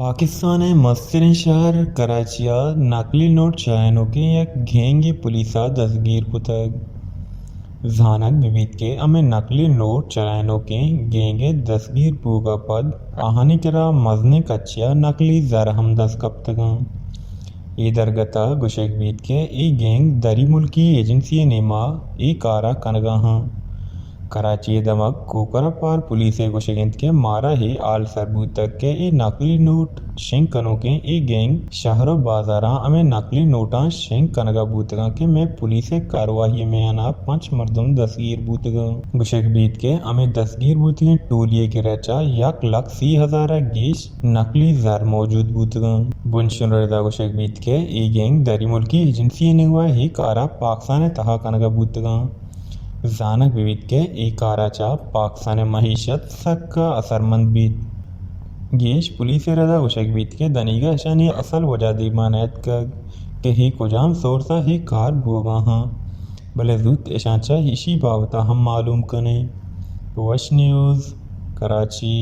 پاکستان ءِ مستریں شہر کراچی ءَ نقلی نوٹ چرائینوکیں یک گینگے پولیس ءَ دزگیر کتگ۔ زانگ بہ بیت کہ ہمے نقلی نوٹ چرائینوکیں گینگ ءِ دزگیر بوگ ءَ پد آہانی کرا مزنیں کچے ءَ نقلی زر ہم دست کپتگ اَنت۔ اے درگت ءَ گوشگ بیت کہ اے گینگ دری ملکی ایجنسی ءِ نیما اے کار ءَ کنگ ءَ اَنت۔ کراچی ءِ دمگ کوکرہ پار پولیس ءِ گوشگ اِنت کہ مارا اے ہال سر بوتگ کہ اے نقلی نوٹ شنگ کنوکیں اے گینگ شہر ءُ بازاراں ہمے نقلی نوٹاں شنگ کنگ ءَ بوتگ اَنت کہ مئے پولیس ءِ کاروائی ءِ میان ءَ پنچ مردم دستگیر بوتگ اَنت۔ گوشگ بیت کہ ہمے دستگیر بوتگیں ٹولی ءِ کرا چہ یک لکھ سی ہزار ءَ گیش نقلی زر موجود بوتگ اَنت۔ بنشن ءِ ردا گوشگ بیت کہ اے گینگ دری ملکی ایجنسی ءِ نیمگ ءَ اے کار ءَ پاکستان ءِ تہا کنگ ءَ بوتگ اَنت۔ زانگ بہ بیت کہ اے کار ءَ چہ پاکستان ءِ معیشت سک ءَ اثرمند بیت۔ گیش پولیس ءِ ردا گوشگ بیت کہ دنیگا اشانی اصل وجہ دیما نہ اتکگ کہ اے کجام سورس ءَ اے کار بوگ ءَ اَنت، بلے زوت اشاں چہ ایشی بابت ءَ ہم معلوم کنیں۔ وش نیوز، کراچی۔